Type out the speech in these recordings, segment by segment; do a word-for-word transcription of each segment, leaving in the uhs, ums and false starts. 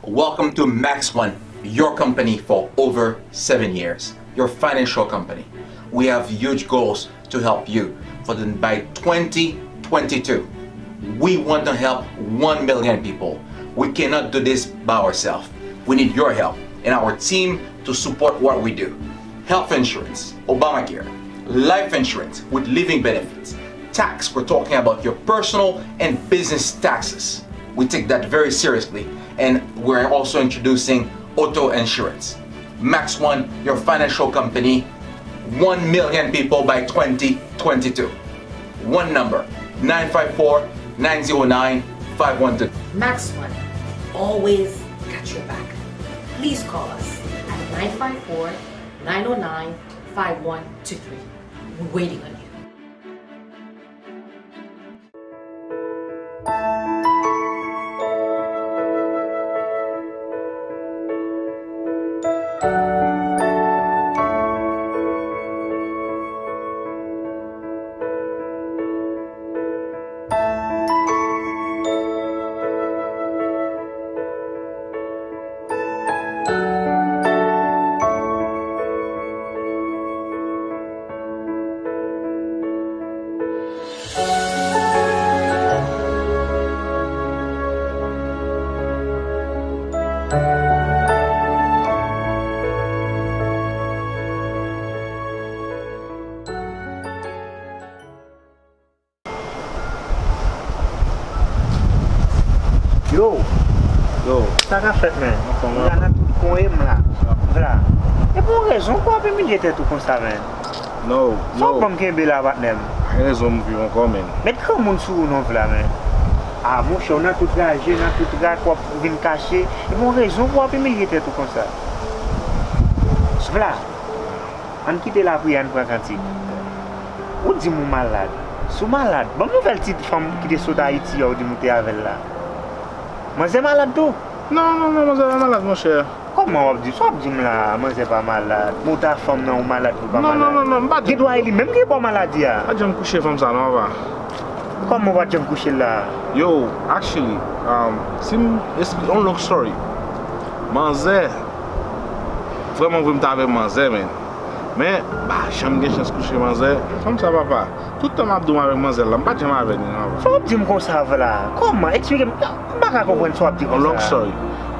Welcome to Max One, your company for over seven years, your financial company. We have huge goals to help you for the, by twenty twenty-two. We want to help one million people. We cannot do this by ourselves. We need your help and our team to support what we do. Health insurance, Obamacare, life insurance with living benefits, tax, we're talking about your personal and business taxes. We take that very seriously, and we're also introducing auto insurance. Max One, your financial company, one million people by twenty twenty-two. One number, nine five four, nine zero nine, five one two. Max One, always got your back. Please call us at nine five four, nine oh nine, five one two three. We're waiting on you. Yo. Yo. Sa k ap fèt, men? Anfòm, vla nan tout kwen m la. Vla. E pou yon rezon pou w ap imilye tèt ou konsa, men? No, no. Sa w ban m kenbe la, patnè m? Pa gen rezon m viv ankò, men. Met granmoun sou ou non, vla, men. A, monchè, w nan tout raje, nan tout rak, w ap vin kache. E pou yon rezon pou w ap imilye tèt ou konsa? Vla. Ann kite lapriyè, ann pran kantik. Ou di m ou malad. Si w malad, ban m nouvèl ti fanm ki te sot Ayiti a, ou di m ou te avè l la. Manzè malad tou? Non, non, non, manzè pa malad, monchè. Kòman w ap di? Sa w ap di m la, manzè pa malad? Men w ta fanm nan, ou malad pou l pa malad? Non, non, non, non, m pa di. Gen dwa e li menm ki gen bò maladi a. Pa janm kouche fanm sa, non, papa. Kòman w pa t janm kouche l la? Yo, actually, um, si m esplike, on long story. Manzè, vrèman vre, m t avè manzè, men. Men, m pa janm gen chans kouche manzè. Fanm sa, papa, tout tan m ap di w m avèk manzè la, m pa t janm avè li, non. Sa w ap di m konsa, vla? Kòman? Eksplike m. M pa ka konprann sa w ap di konsa. On long story.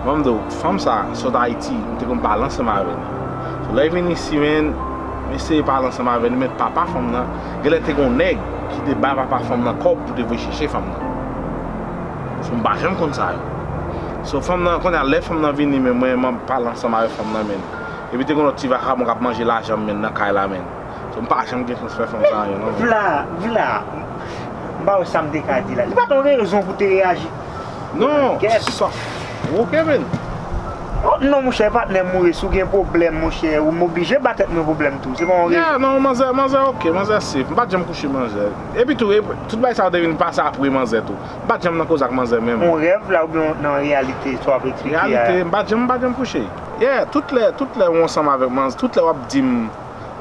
Ban m di w, fanm sa, sot Ayiti, m te konn pale ansanm avè li. So, lè l vin isi, men, m eseye pale ansanm avè li, men papa fanm nan, genlè te gen yon nèg ki te bay papa fanm nan kòb pou te voye chèche fanm nan. So, m pa janm konn sa yo. So, fanm nan, kounye a, lè fanm nan vini, men mwen, m ap pale ansanm avèk fanm nan, men. Epi te gen lòt ti vakabon k ap manje lajan m, men, nan kay la, men. So, m pa janm gen chans fè fanm sa anyen, non, men. Vla, vla. M pa wè sa m te ka di la. Li pa t yon rezon pou te reyaji. Non, sa. Ok, men. Oh, non, monchè, patnè m, ou ye, si w gen pwoblèm, monchè, ou m oblije ba tèt mwen pwoblèm tou. Se pa yon rezon. Yeah, non, manzè, manzè, ok, manzè safe. M pa t janm kouche manzè. Epi tou, e, tout bagay sa yo te vin pase apre manzè tou. M pa t janm nan koze ak manzè menm. Yon rèv la oubyen nan reyalite, sa w ap eksplike a? Reyalite, m pa t janm, m pa t janm kouche. Yeah, tout lè, tout lè ou ansanm avèk manzè, tout lè w ap di m,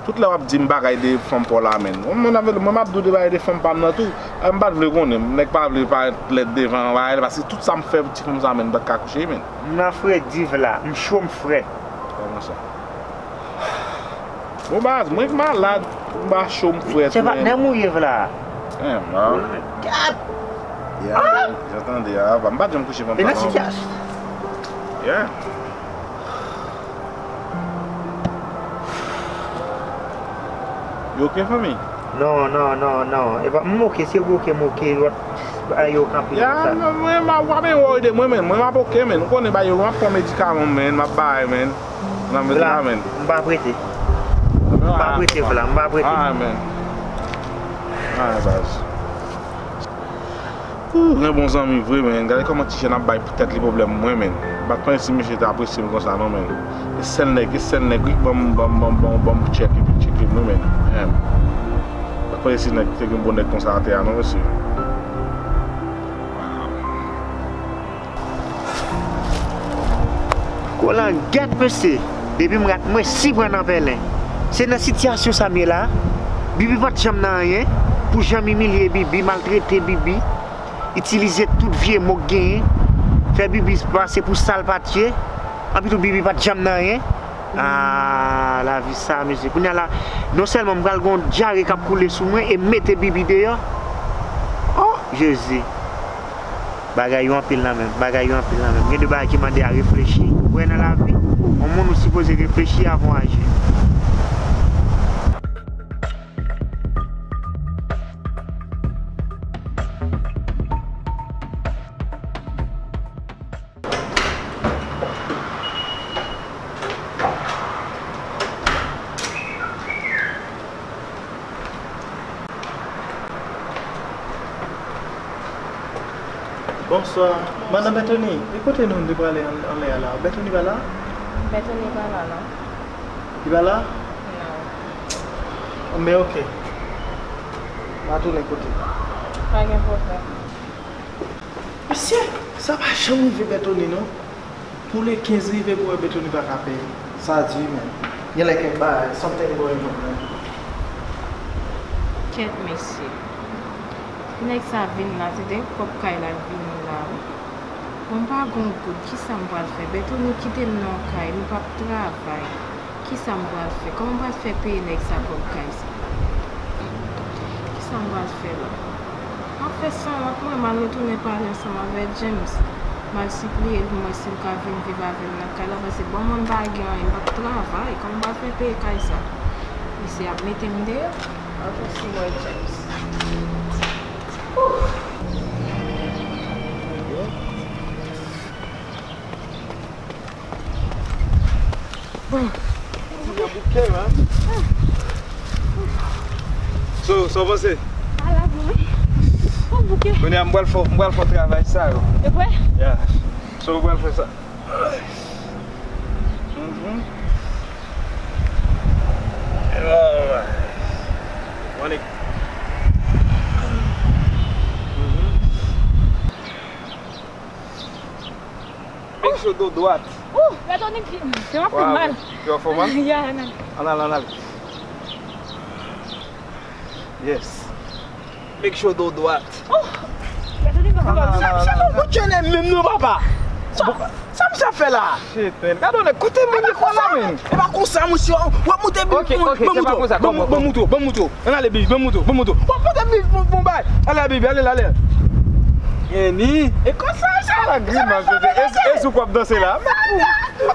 tout lè w ap di m bagay de fanm pa w la, men. Mwen, mwen, mwen m ap di w de bagay de fanm pa m nan tou. Eh, m pa t vle konnen, nèg pa vle parèt lèd devan bagay la, paske tout sa m fè pou ti fanm sa, men, m pa t ka kouche, men. M nan fredi vla, m cho, m frèt. Kòman sa? Bon, baz, mwen k malad, m pa cho, m frèt, men. Se patnè m ou ye vla. Eh, man. Gad! Ya, jan tande a, m pa t janm kouche fanm sa, non. E nan sitiyasyon. Yeah. You okay, fanmi? Non, non, non, non. E pa, m oke, se ou oke, m oke, lòt, a yo kanpe konsa. Ya, non, mwen, m ap, w ap enwòy de mwen, men. Mwen, m ap oke, men. Ou konnen, ba yo, m ap pran medikaman, men. M ap bay, men. Nan medikaman. M pa prete. M pa prete, vla, m pa prete. Ah, men. Ah, baz. Ooh, gen bon zanmi vre, men. Gade kòman ti jèn ap bay pou tèt li pwoblèm mwen, men. M pa t panse si misye te apresye m konsa, non, men. E sèl nèg, e sèl nèg, wi, ban m, ban m, ban m, ban m, ban m tchèke, vin tcheke m, wi, men. Em. M pa t panse si nèg te gen bon nèg konsa atè a, non, mesye. Wow. Kolan gèt mesye, depi m rat mwen si pran nan pèlen. Se nan sitiyasyon sa m ye la. Bibi pa t janm nan anyen, pou jan m imilye Bibi, maltrete Bibi, itilize tout vye mo k genyen, Fè Bibi pase pou sa l pa t ye. Anpi tou Bibi pa t janm nan anyen. Ah, lavi sa, mesye. Kounye a la, non sèlman m pral gen yon dyare k ap koule sou mwen e mete Bibi deyò. Oh, Jezi. Bagay yo anpil nan menm. Bagay yo anpil nan menm. Gen de bagay ki mande a reflechi. Ou wè nan lavi, yon moun ou sipoze reflechi avan w aji. Bonswa. Madan Bètoni, e kote nou te prale an- anlè a la? Bètoni pa la? Bètoni pa la, non. Li pa la? Non. Men oke. M a tounen kote. Pa gen pwoblèm. Mesye, sa pa janm rive Bètoni, non. Pou le kenz rive pou wè Bètoni pa ka peye. Sa di, men. Genlè kèk bagay, something going on, man. Kèt, mesye. Nèg sa vin la, se de pwòp kay la vini la, wi. Bon, m pa gon goud, kisa m pral fè? Bètoni kite m nan yon kay, nou p ap travay. Kisa m pral fè? Kòman m pral fè peye nèg sa kòb kay sa? Kisa m pral fè la? M ap fè sanwont mwen, m al retounen pale ansanm avè James. M al sipliye l pou m wè si l ka vin viv avè m nan kay la, paske bon, mwen m pa gen anyen, m p ap travay. Kòman m pral fè peye kay sa? Misye ap mete m deyò. Anfen, si mwen James. Ti jan bouke, man. So, sa w panse? Ala bon, wi. Mwen bouke. Kounye a, m pral fè, m pral fè travay sa yo. E vre? Yeah. So, m pral fè sa. Mhm. Alright. Mwen. Mhm. Make sure do dwat. Ouh, Bètoni, m ap fè mal. Yo fè mal? Ya, nan. Ann al, ann al. Yes. Make sure do dwat. Ouh, Bètoni, m ap fè mal. Sa, sa nou gout chene menm non, papa. Sa, sa misye ap fè la? Shit, man. Gade w nèg, kote moun yo fè la, man? E pa konsa, mesye. W ap moute Bibi pou mwen. Ok, ok, se pa konsa. Ban m, ban m moute w, ban m moute w. Ann ale, Bibi, ban m moute w, ban m moute w. W ap moute Bibi pou, pou bay. Ale, Bibi, ale, ale. Geni. E konsa, sa. Ala grimas, mesye. E, e sou k w ap danse la? Mèt pou.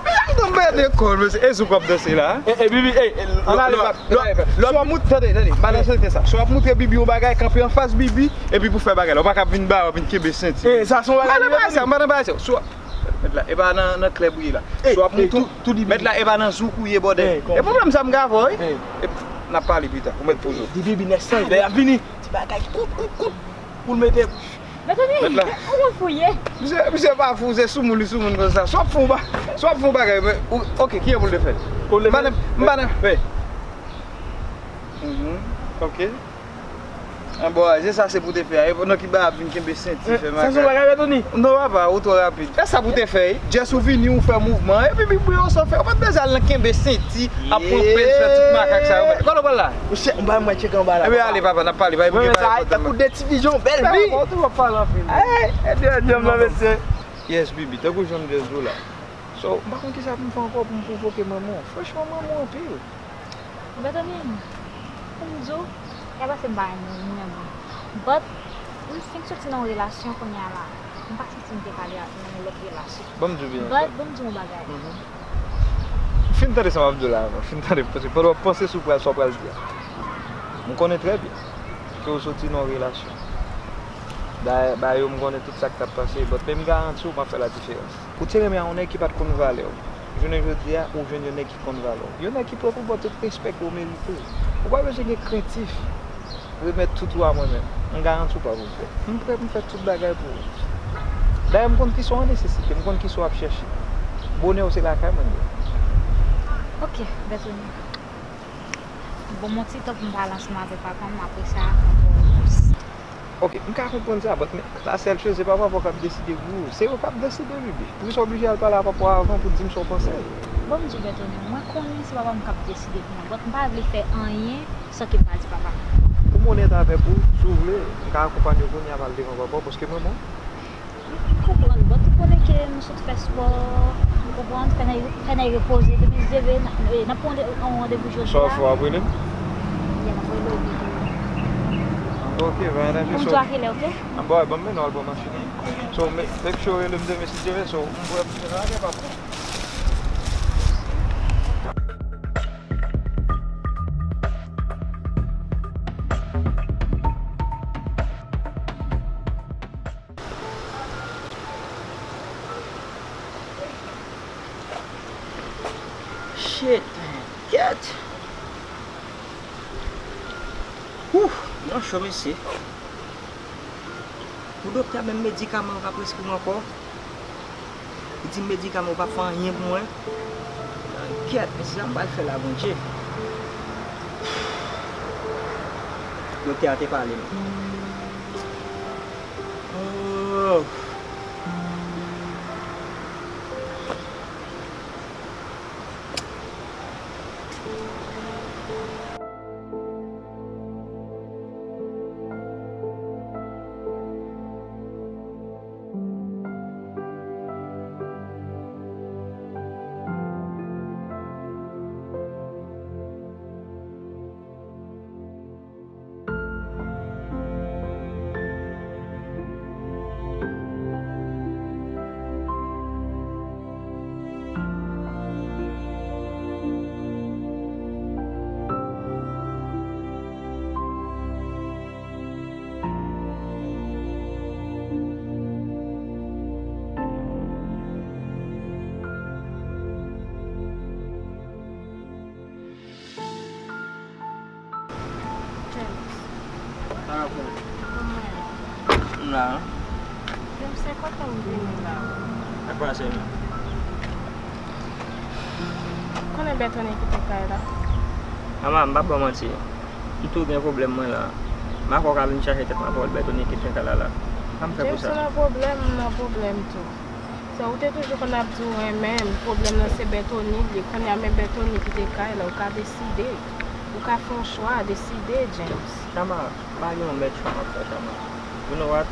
Mèt pou m pèdi kò, mesye. E sou k w ap danse la? E, e, Bibi, e, e, ann ale, lò, lò, lò, lò, si w ap moute, tande, tande, balans tete sa. Si w ap moute Bibi yon bagay, kanpe anfas Bibi, epi pou fè bagay la. Ou pa ka vin ba, w ap vin kenbe senti. E, sa se yon bagay. M pa nan bagay sa, m pa nan bagay sa. Si w ap Mèt la, e pa nan, nan klèb ou ye la. So ap moutou, mèt la, e pa nan zouk ou ye, bòdè. E pwoblèm sa m ka avè w, wi. E, n ap pale pita, ou mèt poze w. Di Bibi nèg sa, lè y ap vini. Ti bagay, kout, kout, kout. Pou l mete. Mèt la. Ou konn fou ye. Misye, misye pa fou, se soumoun, li soumoun konsa. So ap fè yon ba-, so ap fè yon bagay, men, ou, ok, kijan pou l te fè? M pa nan, m pa nan, wi. Mhm, ok. Anbò a, se sa se pou te fè a. E pandan ki ba ap vin kenbe senti, fè makak. Sa se yon bagay, Tony? Non, papa, ou twò rapid. E sa pou te fè, wi. Just ou vini, ou fè mouvman, epi Bibi yo sa fè. Ou pa t bezwen al nan kenbe senti, ap pran pèz, fè tout makak sa yo. Kote w pral la? Monchè, m pa mwen tcheke anba la, papa. Ebyen, ale, papa, n ap pale, pa gen pwoblèm. Tankou de ti pijon, bèl vi. Ou toujou ap pale anpil. Ey, e de djòm nan, mesye. Yes, Bibi, tankou jan m te di w la. So, m pa konn kisa pou m fè ankò pou m pwovoke manman w. Franchman, manman w anpil. Bètoni, pou m di w, e pa se m pa renmen w, m renmen w. But, m fin soti nan yon relasyon kounye a la. M pa santi m te ka ale nan yon lòt relasyon. Ban m di w byen. But, ban m di w yon bagay. Mhm. Fin tande sa m ap di w la, non. Fin tande, paske pandan w ap panse sou pral, sa w pral di a. M konnen trè byen ke w soti nan yon relasyon. Dayè, ba yo, m konnen tout sa k t ap pase, but men m garanti w, m ap fè la diferans. Ou te renmen a yon nèg ki pa t konn valè w. Jounen jodi a, ou jwenn yon nèg ki konn valè w. Yon nèg ki pran pou bò tout respè ke w merite. Ou pa bezwen gen krentif. Remèt tout ou a mwen menm. M garanti w pa pou fè. M prè pou m fè tout bagay pou ou. Dayè, m konn kisa w an nesesite, m konn kisa w ap chèche. Bonè w se lakay mwen l ye. Ok, Bètoni. Ban m yon ti tan pou m pale ansanm avèk papa m, apre sa, m ap ba w repons. Ok, m ka konprann sa, but men, la sèl choz, se pa papa w k ap deside pou ou. Se yo k ap deside, Bibi. Poukisa w oblije al pale a papa w avan pou di m sa w panse? Bon, m di w, Bètoni, mwen konnen se papa m k ap deside pou mwen, but m pa vle fè anyen san ke m pa di papa m. Pou m onèt avèk ou, si w vle, m ka akonpanye w kounye a al devan papa w, paske mwen, mwen. M, m konprann, but ou konnen ke M sot fè spò, ou konprann, fè nèg, fè nèg repoze. Depi Dye vle, n ap, n ap pran yon randevou jodi a. Sa w fè w ap rele m? Yeah, m ap rele w pito. Anba, ok, pa gen danje. Ban m di w a kilè, ok? Anba, ban m mennen w al bò machin nan. So, make sure w rele m demen si Dye vle, so, m pran machin nan, pa pran. Shit, man. Kèt. Wouh, yon cho, mesye. Pou doktè a, menm medikaman yo pa preskri m ankò. Li di m medikaman yo p ap fè anyen pou mwen. Kèt, mesye, sa m pral fè la, Bondye? Doktè a te pale m. Oh. James. Sa va, frè? Kòman w ye? M la. James, se kote w vini la? Sa k pase menm? Konnen Bètoni kite kay la? Ama, m p ap ba w manti. M tou gen pwoblèm mwen la. M pa kwè w ka vin chache tèt mwen avè w, Bètoni kite kay la la. Sa m fè pou sa? James, ou nan pwoblèm, m nan pwoblèm tou. Sè, ou te toujou konn ap di w renmen m, pwoblèm nan se Bètoni l ye. Kounye a, men Bètoni kite kay la, ou ka deside. Ou ka fè yon chwa, deside, James. Chama, m pa gen yon mèt chwa m ap fè, Chama. You know what?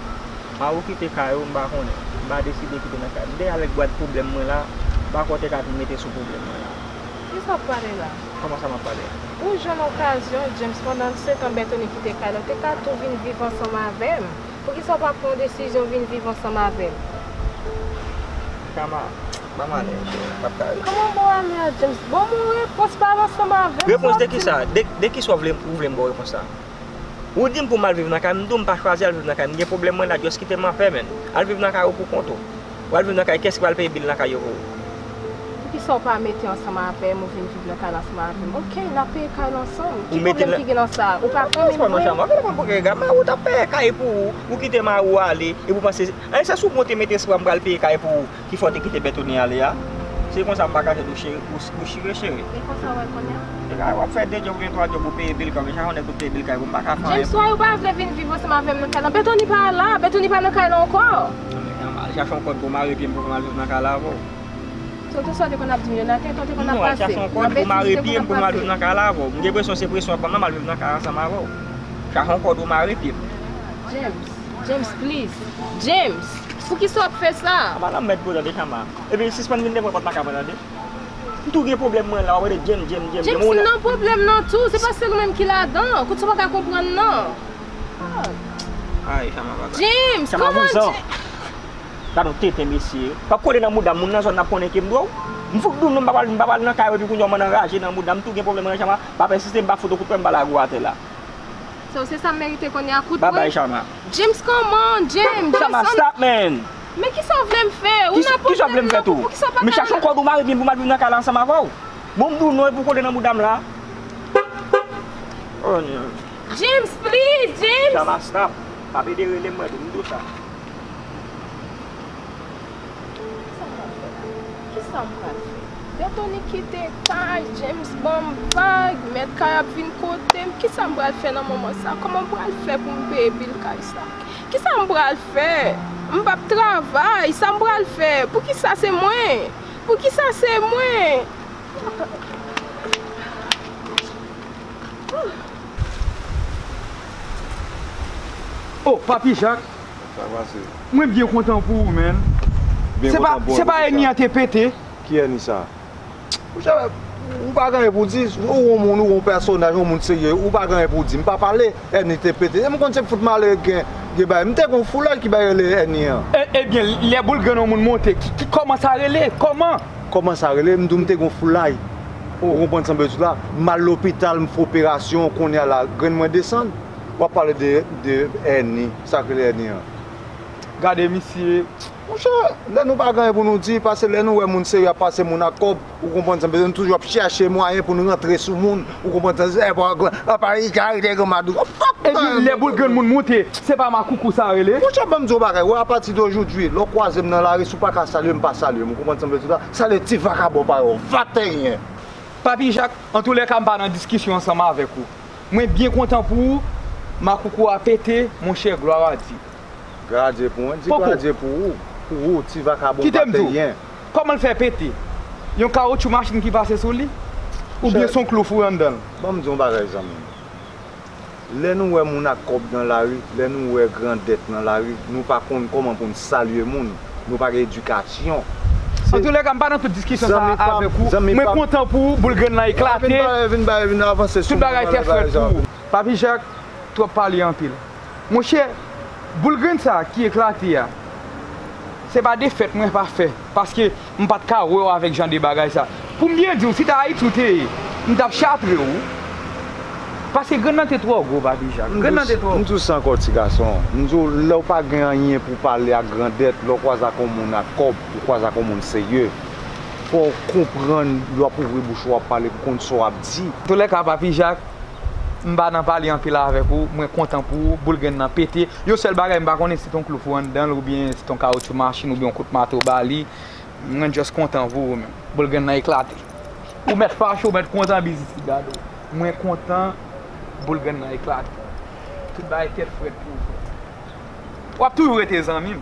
Ma ou kite kay ou, m pa konnen. M pa deside kite nan kay. M te avèk bwat pwoblèm mwen la, m pa kwè w te ka vin mete sou pwoblèm mwen la. Kisa w ap pale la? Kòman sa m ap pale? Ou jwenn okazyon, James, pandan se tan Bètoni kite kay la, ou te ka tou vin viv ansanm avè m. Poukisa w pa pran yon desizyon vin viv ansanm avè m? Chama, ban m ale, cheri, m p ap ka rete. Kòman ban w ale a, James? Ban m yon repons, pa al ansanm avè m. Repons de kisa? De, de kisa w vle, ou vle m ba w repons sa? Ou di m pou m al viv nan kay, m di w m pa chwazi al viv nan kay, m gen pwoblèm mwen la, just kite m anpè, man. Al viv nan kay ou pou kont ou. W al viv nan kay, kiyès ki pral peye bil nan kay yo pou ou? Poukisa w pa mete ansanm avè m, ou vin viv nan kay la ansanm avè m? Ok, n ap peye kay la ansanm. Ki pwoblèm ki gen nan sa? Ou pa renmen mwen? Chama, gade kòman pou gen gad, mari w t ap peye kay pou ou, ou kite mari w ale, epi w panse, an, se sou mwen te mete espwa m pral peye kay pou ou, ki fè w te kite Bètoni ale a? Se konsa m pa ka jwenn ou cheri, ou, ou chire cheri. E konsa w wè kounye a? E la, w ap fè de djòb oubyen twa djòb pou peye bil kay, men chak yon nèg pou peye bil kay pou m, m pa ka fè anyen. James, why ou pa vle vin viv ansanm avè m nan kay lan? Bètoni pa la, Bètoni pa nan kay lan ankò. An, men, chama, al chache yon kòd pou mare pye m pou m al viv nan kay la avè w. Se w tou sa w te konn ap di m yo, nan tenten w te konn ap pase. Non, al chache yon kòd pou mare pye m pou m al viv nan kay la avè w. M gen enpresyon se presyon w ap ban m nan, m al viv nan kay ansanm avè w. Chache yon kòd ou mare pye m. James, James, please. James, poukisa w ap fè sa? Chama, nan mèd pou tande, Chama. Epi sispann vin devan pòt lakay mwen, tande. M tou gen pwoblèm mwen la, w ap rele James, James, James. James, m nan pwoblèm nan tou. Se pa sèl ou menm ki ladan. Kout sa w pa ka konprann nan. Ay, Chama, bagay. James, kòman James? Gad yon tenten mesye. W ap kole nan mouda m, moun nan zòn nan ap konnen ke m dwe w. M fout dou non, m pa pral, m pa pral nan kay ou epi kounye a w mande anraje nan mouda m, tou gen pwoblèm mwen, Chama. Pa pèsiste, m pa fout ou kout pwen, m ba lage w atè la. So, se sa m merite kounye a, kout pwen? Babay, Chama. James, kòman, James? Chama, stop, man. Men kisa w vle m fè? Ou nan pwoblèm nan, poukisa w pa ka... Men chache yon kòd ou mare pye m pou m al viv nan kay la ansanm avè w. Bon, m di w non, epi w kole nan mouda m la. Oh, non. James, please, James! Chama, stop. Pa pede rele m, mwen tou, m di w sa. Kisa m pral fè la? Kisa m pral fè? Bètoni kite kay, James ban m vag, mèt kay ap vin kote m. Kisa m pral fè nan moman sa? Kòman m pral fè pou m peye bil kay sa? Kisa m pral fè? M p ap travay, sa m pral fè? Poukisa se mwen? Poukisa se mwen? Oh, Papi Jak! Sa pase? Mwen byen kontan pou ou, man. Se pa, se pa èni an te pete? Ki èni sa? Monchè, ou pa gen anyen pou di, ou yon moun, ou yon pèsonaj, yon moun serye, ou pa gen anyen pou di. M pa pale, èni te pete. E m konn se fout malere k gen, gen bagay. M te gen yon foulay ki bay rele èni an. E, ebyen, lè boul grenn yon moun monte, ki, ki, kòman sa rele? Kòman? Kòman sa rele? M di w m te gen yon foulay. Ou konprann sa m vle di w la? M al lopital, m fè operasyon, kounye a la, grenn mwen desann. W ap pale de, de èni, sa k rele èni an. Gade misye. Monchè, lè nou pa gen anyen pou nou di, paske lè nou wè moun serye ap pase moun ak kòb, ou konprann sa m vle di, nou toujou ap chèche mwayen pou nou rantre sou moun, ou konprann sa, e pa gran, apa li ka rete gran madou. Fuck. Epi lè boul grenn moun monte, se pa makoukou sa rele? Monchè, ban m di w yon bagay, wè, apati de jodi, lè w kwaze m nan lari, si w pa ka salye m, pa salye m, ou konprann sa m vle di la, salye ti vakabon parèy w, vateyen. Papi Jak, antoulèka m pa nan diskisyon ansanm avèk ou. Mwen byen kontan pou ou, makoukou a pete, monchè, glwa a Dye. Glwa a Dye pou mwen, di glwa a Dye pou ou, pou ou, ti vakabon vateyen. Kite m di w, kòman l fè pete? Yon kawotchou machin ki pase sou li? Oubyen se yon klou foure anndan l? Ban m di w yon bagay, zanmi m. Lè nou wè moun ak kòb nan lari, lè nou wè grandèt nan lari, nou pa konn kòman pou n salye moun. Nou pa gen edikasyon. Antoulèka, m pa nan tout diskisyon sa a avèk ou. Mwen kontan pou ou, boul grenn nan eklate. Tout bagay tèt frèt pou ou. Papi Jak, twòp pale anpil. Monchè, boul grenn sa a ki eklate a, se pa defèt mwen pa fè, paske m pa t ka wè w avèk jan de bagay sa. Pou m byen di w, si t a Ayiti w te ye, m t ap chatre w. Paske grenn nan te twò gwo, Papi Jak. Grenn nan te twò gwo. M di w sa ankò, ti gason. M di w, lè w pa gen anyen pou w pale ak grandèt, lè w kwaze ak yon moun ak kòb, ou kwaze ak yon moun serye, fò w konprann lè w ap ouvri bouch ou, w ap pale pou w konn sa w ap di. Antoulèka, Papi Jak, m pa nan pale anpil avèk ou, mwen kontan pou ou, boul grenn nan pete. Yon sèl bagay, m pa konnen si t on klou foure anndan l, oubyen si t on kawotchou machin, oubyen yon kout mato ba li. Mwen just kontan pou ou menm. Boul grenn nan eklate. Ou mèt fache, ou mèt kontan, biznis ki gade w. Mwen kontan, boul grenn nan eklate. Tout bagay tèt frèt pou ou, frè. W ap toujou rete zanmi m.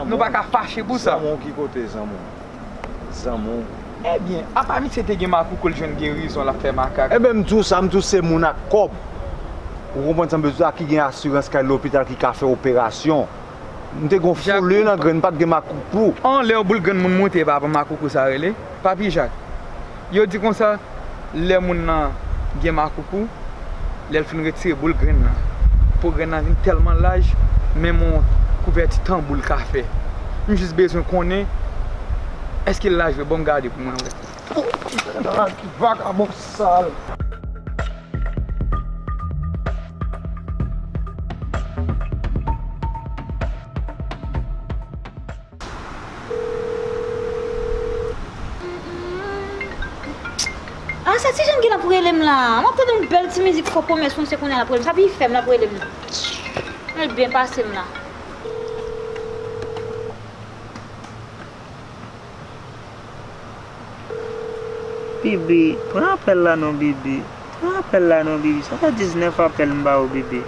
Nou pa ka fache pou sa. Zanmi w ki kote, zanmi w? Zanmi w. Ebyen, apa misye te gen makoukou, l jwenn gerizon, l ap fè makak. Ebyen, m di w sa, m di w se moun ak kòb. Ou konprann sa m vle di w la, ki gen asirans, k al lopital, ki ka fè operasyon. M te gen yon foule nan grenn, m pa t gen makoukou. Anlè yon boul grenn moun moute, papa, makoukou sa rele? Papi Jak, yo di konsa, lè moun nan gen makoukou, lè l fin retire boul grenn nan, po grenn nan vin tèlman laj, menm yon kouvèti tanbou l ka fè. M jis bezwen konnen, èske l laj vre? Ban m gade pou mwen wè. Ti grenn nan ki vakabon sal. Ah, sa ti jèn ki l ap rele m la. M ap tande yon bèl ti mizik fò pwomès mwen, se kounye a l ap rele m. Sa pi fè m l ap rele m nan. L byen pase m la. Bibi, pran apèl la non, Bibi. Pran apèl la non, Bibi. Sa fè diznèf apèl m ba ou, Bibi.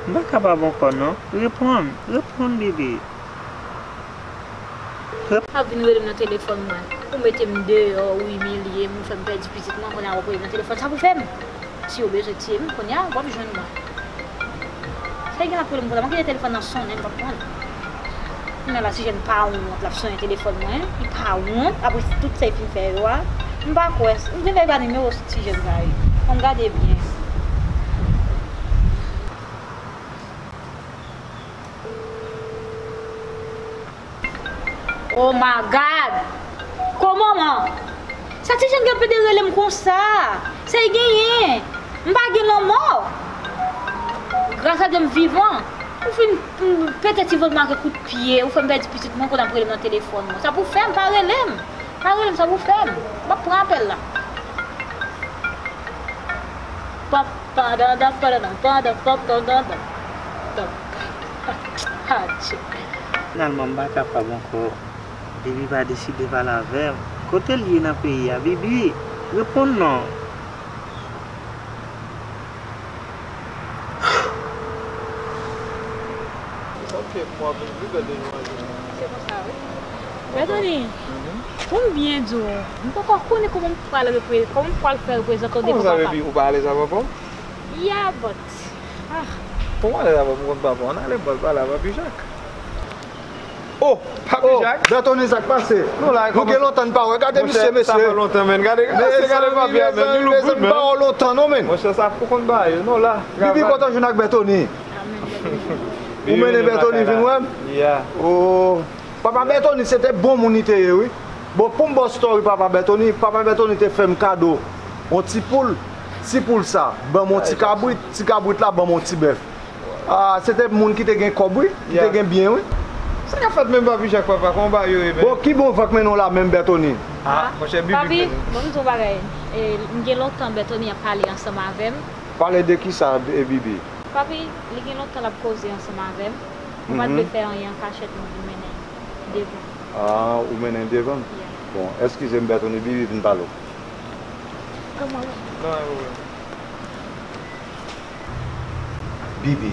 M pa kapab ankò non. Reponn, reponn, Bibi. Rep- Ap vin rele m nan telefòn mwen. Ou mete m deyò, ou imilye m, ou fè m pèdi pitit mwen, kounye a w ap rele m nan telefòn. Sa pou fè m? Si yo bezwen tiye m, kounye a, w ap jwenn mwen. Sa gen l ap rele m konsa, m ap kite telefòn nan sonnen, m p ap pran l. Kounye a la, ti jèn pa wont, l ap sonnen telefòn mwen, li pa wont, apre tout sa li fin fè yo a. M pa kwè, m vin vè pa nimewo ti jèn sa yo. Fò m gade byen. Oh my God! Kòman man? Sa ti jèn gen pede rele m konsa? Sa y genyen? M pa gen lanmò. Gras a Dye m vivan. Ou fin, mm, pete ti vant mwen ak kout pye, ou fè m pèdi pitit mwen, kounye a ap rele m nan telefòn mwen. Sa pou fè m, pa rele m. Pa rele m, sa pou fè m. M ap pran apèl la. Pap, padandan, padandan, padan, pap, dandandan. Adje. Finalman, m pa kapab ankò. Bibi pa deside pale avè m. Kote l ye nan peyi a? Bibi, reponn non. Ok, m wè vin pli bèl de nou an jounen. Se konsa, wi. Mèt Tony, pou m byen di w, m poko konnen kòman m pral repre-, kòman m pral fè reprezante w devan papa m. Kòman sa, baby? Ou pa alèz avè papa w? Yeah, but, ah. Pou m alèz avè w, m konn papa w. Ann ale, m pral pale a Papi Jak. Oh, Papi Jack. Bertony, sa k pase? Nou la, kòman? Nou gen lontan n pa wè. Gade misye, mesye. Monchè, sa fè lontan, men. Gade, gade papi a, men. Li look good, men. Mezanmi, pa wè lontan, non, men. Monchè, sa pou konn bagay yo. Nou la. Bibi, kontan jwenn ak Bertony. Ou mennen Bertony vin wè m? Yeah. Oh. Papa Bertony, se te bon moun li te ye, wi. Bon, pou m ba w story Papa Bertony, Papa Bertony te fè m kado yon ti poul. Ti poul sa, ban m yon ti kabrit, ti kabrit la, ban m yon ti bèf. Ah, se te moun ki te gen kòb, wi, ki te gen byen, wi. Sa k ap fèt menm, Papi Jack, papa? Kòman bagay yo ye, men? Bon, ki bon van k mennen w la menm, Bertony? Ah, monchè, Bibi. Papi, bon, m di w bagay. E, m gen lontan Bertony ap pale ansanm avè m. Pale de ki sa, e, Bibi? Papi, li gen lontan l ap koze ansanm avè m. Mwen pa t vle fè anyen an kachèt, mwen vin mennen devan. Ah, ou mennen devan m? Yeah. Bon, eskize m, Bertony, Bibi vin pale w. Kòman? Non, e, e, e. Bibi,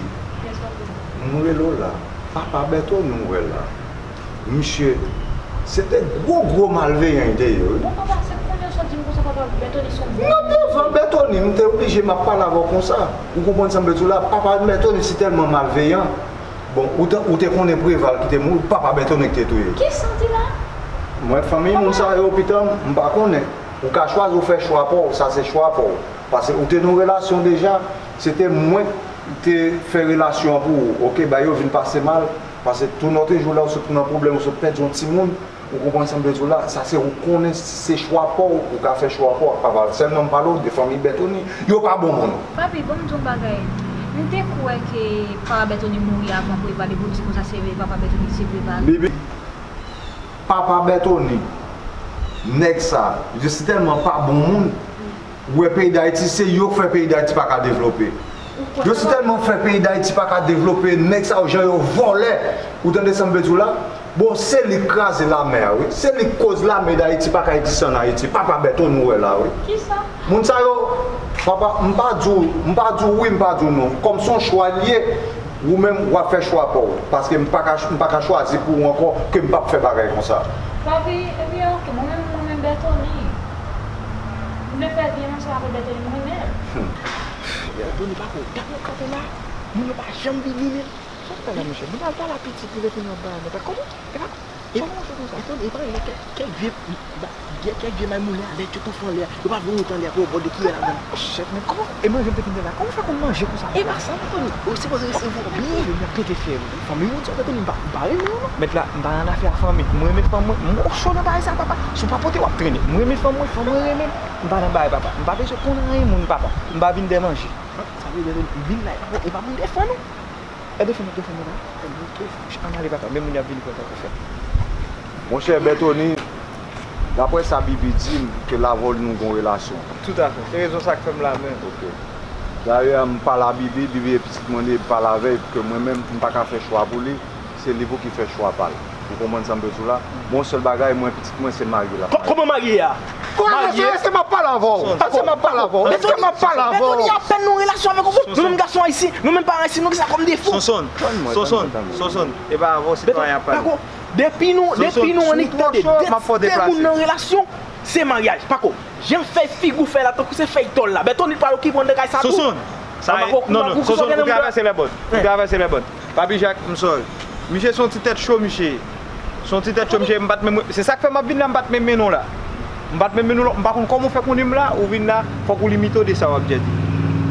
m rele w la. Papa Bertony m wè la. Misye, se te gwo, gwo malveyan li te ye, wi. Bon, papa, se kounye a w sot di m konsa, papa, Bertony se yon bon moun. Non, devan Bertony, m te oblije m ap pale avè w konsa. Ou konprann sa m vle di w la? Papa Bertony si tèlman malveyan. Bon, ou te, ou te konnen Preval ki te mouri, papa Bertony ki te touye l. Kisa w di la? Mwen, fanmiy moun sa yo, pitan m, m pa konnen. Ou ka chwazi w fè chwa pa w, sa se chwa pa w. Paske ou te nan yon relasyon deja, se te mwen ki te fè relasyon an pou ou. Oke, bagay yo vin pase mal, paske tou nòtejou lè w sot nan pwoblèm, ou sot pèdi yon timoun, ou konprann sa m vle di w la, sa se ou konnen se chwa pa w, ou ka fè chwa pa w ak papa l. Sèlman m pale w de fanmiy Bertony, yo pa bon moun. Papi, ban m di w yon bagay. M te kwè ke papa Bertony mouri avan Preval, epi w di konsa se papa Bertony ki se Preval. Bibi, papa Bertony, nèg sa, yo si tèlman pa bon moun, ou wè peyi Dayiti, se yo k fè peyi Dayiti pa ka devlope. Yo si tèlman fè peyi Dayiti pa ka devlope, nèg sa yo, jan yo vòlè, ou tande sa m vle di w la? Bon, se li k kraze lame a, wi. Se li k koz lame Dayiti pa ka egziste ann Ayiti. Papa Bertony ou wè la, wi. Kisa? Moun sa yo, papa, m pa di w, m pa di w wi, m pa di w non. Kòm se yon chwa l ye, ou menm, w ap fè chwa pa w. Paske m pa ka, m pa ka chwazi pou ou ankò ke m p ap fè bagay konsa. Papi, ebyen, oke, mwen menm, mwen menm Bertony. M vle fè vi m ansanm avèk Bertony, m renmen l. Bertony pa ko, gade yon kanpe la, moun yo pa janm vini, men. Sa k fè la, monchè? Moun al pale a pitit li, epi nou ap bay anmèt. Kòman? E pa, e pa yon jwe konsa. Epi, epi, kèk, kèk vye, ba, kèk, kèk vye may moulen alèt, yo toufe anlè a. Yo pa vle wont anlè a pou yo bò de kiyè ladan. Shit, men kòman, e manje m te fin fè la? Kòman w fè konn manje konsa? E pa sa, Bertony. Ou sipoze resevwa w byen. Yo, m ap pete fyèl ou. Fanmi moun sa, Bertony, m pa, m pa renmen w, non. Mèt la, m pa nan afè a fanmi. Mwen renmen fanm mwen. M cho nan bagay sa, papa. Si w pa pote, w ap trennen. Mwen renmen fanm mwen, fanm mwen renmen m. M pa nan bagay, papa. M pa bezwen konn anyen moun, papa. M pa vin dè manje. Sa vle di, Bertony, m vin la, e pa pou, e pa pou m defann ou. E defann ou, defann ou la. Ebyen, oke. Ann ale, papa, men moun y ap vini pran kafè. Monchè Bertony, daprè sa Bibi di m, ke l avè w nou gen yon relasyon. Toutafè. Se rezon sa k fè m la menm. Oke. Dayè, m pale a Bibi, Bibi e pitit mwen li, m pale avè l, ke mwen menm, m pa ka fè chwa pou li, se li pou ki fè chwa pa l. Ou konprann sa m vle di w la? Bon, sèl bagay, mwen, pitit mwen, se marye l ap marye. Kòman marye a? Marye? Èske m ap pale avè w? Èske m ap pale avè w? Èske m ap pale avè w? Bertony, apèn nou relasyon avèk yon moun. Nou menm gason ayisyen, nou menm paran ayisyen, nou gen sa kòm defo. Sonson, Sonson, Sonson, e pa avè w sitwayen ap pale. Depi nou, depi nou annik tande de moun nan relasyon, se maryaj. Pako, jan fèy figi w fè la, tankou se fèy tòl la. Bertony pral okipe w anndan kay sa tou. Sonson, sa, non, non, Sonson, ou travèse lèbòn. Ou travèse lèbòn. Papi Jak, m sorry. Misye se yon ti tèt cho, misye. Se yon ti tèt cho, misye. M pa t menm, se sa k fè m ap vin la, m pa t menm mennen w la. M pa t menm mennen w la, m pa konn kòman w fè konnen m la, ou vin la, fòk ou limite w de sa w ap di.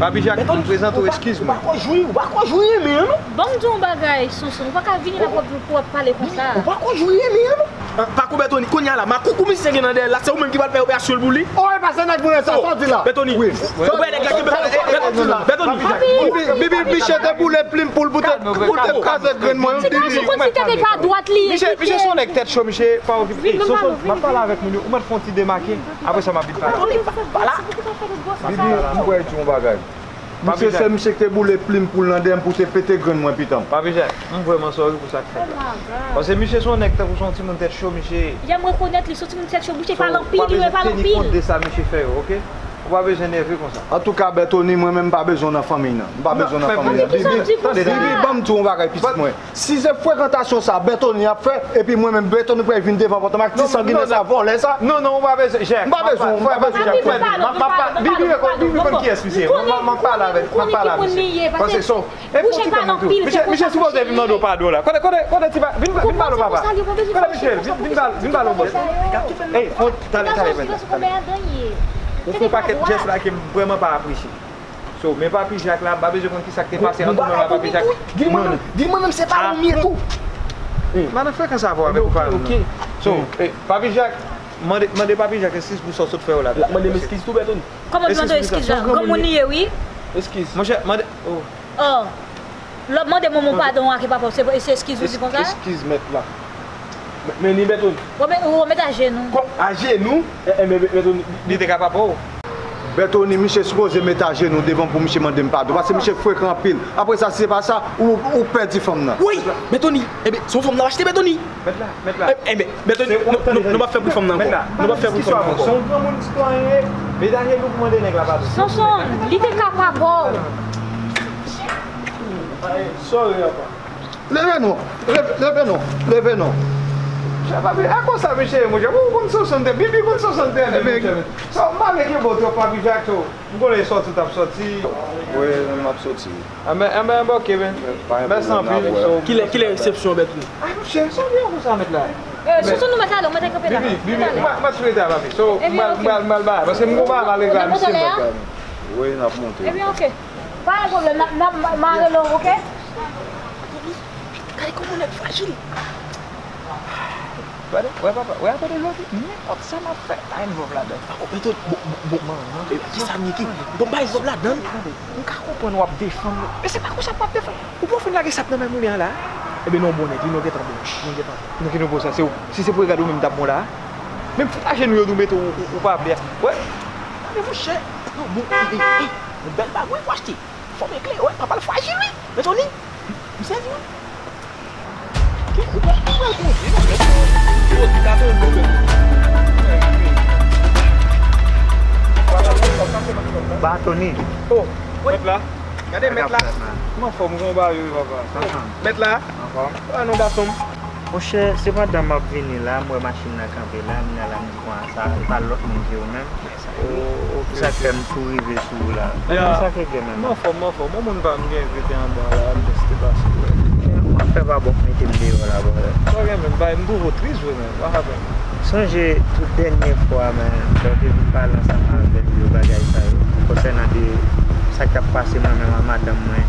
Papi Jak, m prezante w, eskiz mwen. Ou pa ko jwi, ou pa ko jwi renmen an, non. Ban m di w yon bagay, Sonson, ou pa ka vini la pou w ap, pou w ap pale konsa. Ou pa ko jwi renmen an, non. Pako Bertony, kounye a la, makoukou misye gen nan dèyè l la, se ou menm ki pral fè operasyon l pou li? Oh, e pa se nèg mwen sa, sa w di la? Bertony, ou wè nèg la kenbe Bertony. Bibi, Bibi, misye te boule plim pou l, pou te, pou te kraze grenn mwen, Bibi. Ti gason konn si tèt li pa dwat li ye. Misye, misye se yon nèg tèt cho, misye pa okipe. Sonson, m ap pale avèk moun yo, ou mèt fè yon ti demake, apre sa m ap vin pale. Bibi, m kwè di yon bagay. Misye se misye ki te boule plim pou l nan dèyè m pou te pete grenn mwen, pitan. Papi Jak, m vrèman sorry pou sa k fèt la. Paske misye se yon nèg tankou se yon timoun tèt cho, misye. Ya m rekonèt li se yon timoun tèt cho, misye pale anpil, wi, pale anpil. Ou pa bezwen teni kont de sa misye fè yo, oke? Ou pa bezwen nève konsa. Antouka, Bètoni, mwen menm m pa bezwen w nan fanmiy nan. M pa bezwen w nan fanmiy nan. Bibi, tande, tande. Bibi, ban m di w yon bagay, pitit mwen. Si se frekantasyon sa Bètoni ap fè, epi mwen menm Bètoni pral vin devan pòt la, ak ti sanginè sa, vòlè sa. Non, non, ou pa bezwen, Jèk. M pa bezwen, m pa bezwen. Bibi, Bibi konn kiyès misye. M ap pale avè l, m ap pale avè misye. Paske so, e fò ti pa menm tou. Misye, misye sipoze vin mande w padon la. Kote, kote, kote ti pa, vin, vin pale w papa. Kote misye, vin, vin pale, vin pale w bòs. Ey, fò, tale, tale, tale. Ou fè yon pakèt jès la ke m vrèman pa apresye. So, men Papi Jak la, m pa bezwen konn kisa k te pase ant ou menm ak Papi Jak. Di l mwen menm, di l mwen menm se pa ou m ye tou. M pa nan frekans avè w avèk ou pa menm non. So, eh, Papi Jak, mande, mande Papi Jak eskiz pou sa w sot fè yo la. L ap mande m eskiz tou, Bètoni. Kòman mande eskiz la? Granmoun li ye, wi. Eskiz. Monchè, mande, oh. Oh. Lè w ap mande manman w padon ak papa w, se, se eskiz ou di konsa? Eskiz, mèt la. Men, men ni Bètoni. Ou met, ou met ajenou. Kò, ajenou? Eh, eh, men, men, Bètoni. Li te ka papa w. Bètoni, misye sipoze met ajenou devan pou misye mande m padon. Paske misye frekan anpil. Apre sa, si se pa sa, ou, ou pèdi fanm nan. Wi, Bètoni. Ebyen, se yon fanm nan achte, Bètoni. Mèt la, mèt la. Eh, eh, men, Bètoni, nou, nou, nou pa fè pou fanm nan ankò. Nou pa fè pou fanm nan ankò. Se yon granmoun sitwayen ye. Met ajenou pou mande nèg la padon. Sonson, li te ka papa w. Sorry, apa. Leve non, leve, leve non, leve non. Chè Papi, a konsa misye ye, monchè. Ou konn Sonson trè byen, Bibi konn Sonson trè byen, monchè. Sa w pa vle kenbe w twòp, Papi Jak, tou. M konnen sòti w t ap sòti. Wi, m ap sòti. Anben, anben, anben, oke, men. Mèsi anpil. Kilè, kilè resepsyon, Bètoni? A, monchè, sa w di ankò sa, mèt la? Eh, Sonson, nou mèt ale, ou mèt kanpe la. Bibi, Bibi, m ap, m ap sou eta, Papi. So, m pral, m pral, m pral ba, paske m gon bagay m al regle a misye, m pral ba. Wi, n ap monte. Ebyen, oke. Pa gen pwoblèm, n ap, n ap, m a rele w, oke? Gade kòman nèg frajil. Gade, wè papa, wè atò de jodi, nenpòt sa m ap fè, pa envòlv ladan. Pako peto, bon, bon, bon, e, ki sa m ye ki? Bon, m pa envòlv ladan. M ka konprann w ap defann, men se pa konsa pou w ap defann. Ou pa w fin lage sa k nan men m ou li an la? Ebyen, non, bon nèg, wi, nou gentan bon, nou gentan bon. Nan ki nivo sa, se ou, si se pou regade ou menm m t ap bon la? Menm fout ajenou yo nou mete w, ou, ou pa vle. Wè. Gade monchè. Non, bon, e, e, e, yon bèl bag, wi, pou achte. Fòm eklere, wè, papa l frajil, wi. Bètoni, m sezi, wi. Ki, ou pa, ou pral kondwi, non, men. Yo, ti ka tonbe, men. Bètoni. Oh, wi. Mèt la. Gade mèt la. Mwen anfòm, ou gon bagay, wi, papa. Mèt la. Anfòm. Wè, non, gason m. Monchè, se pandan m ap vini la, m wè machin nan kanpe la, m nan la, m di, "Bon, sa, e pa lòt moun ke ou menm." Oh, ok, ok. Sa k fè m tou rive sou ou la. Sa k gen menm? M anfòm, m anfòm. Bon, moun pa m gen rete anba la, m jis te pase wè. M ap fè pa bon, mete m deyò la, brother. Sa gen menm, bay, m twouve w tris vre, men. What happened? Sonje tout dènye fwa, men, lè w te vin pale ansanm avè m yo, bagay sa yo, konsènan de sa k t ap pase mwen menm ak madanm mwen.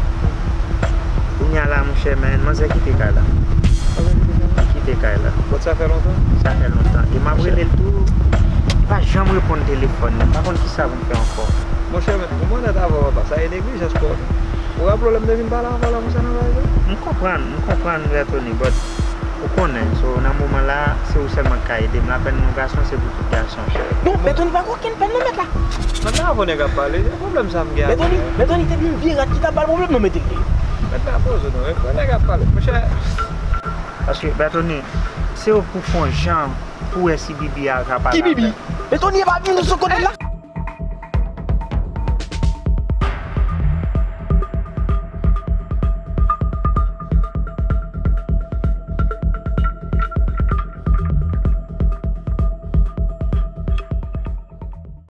Kounye a la, monchè, men, manzè kite kay la. Manzè kite kay la? Li kite kay la. But sa fè lontan? Sa fè lontan. E m ap rele l tou, li pa janm reponn telefòn li. M pa konn kisa pou m fè ankò. Monchè, men, mwen onèt avè w, papa. Sa e neglijans pa w. Ou raple w lè m te vin pale avè w la konsa nan bagay sa? M konprann, m konprann, Bètoni, but ou konnen, so, nan moman la, se ou sèlman k ka ede m. Lapèn yon gason, se pou tout gason. Non, Bètoni pa gen okenn pèn non, mèt la. Mèt la, avè w nèg ap pale, se pwoblèm sa m gen avè w. Bètoni, Bètoni, te di m vye rat ki t ap ba l pwoblèm non, mèt li. Mèt la, poze w non, e, nèg ap pale. Monchè. Paske, Bètoni, se ou pou fè yon jan pou wè si Bibi a ka pale avè l. Ki Bibi? Bètoni, e pa Bibi sou kote la.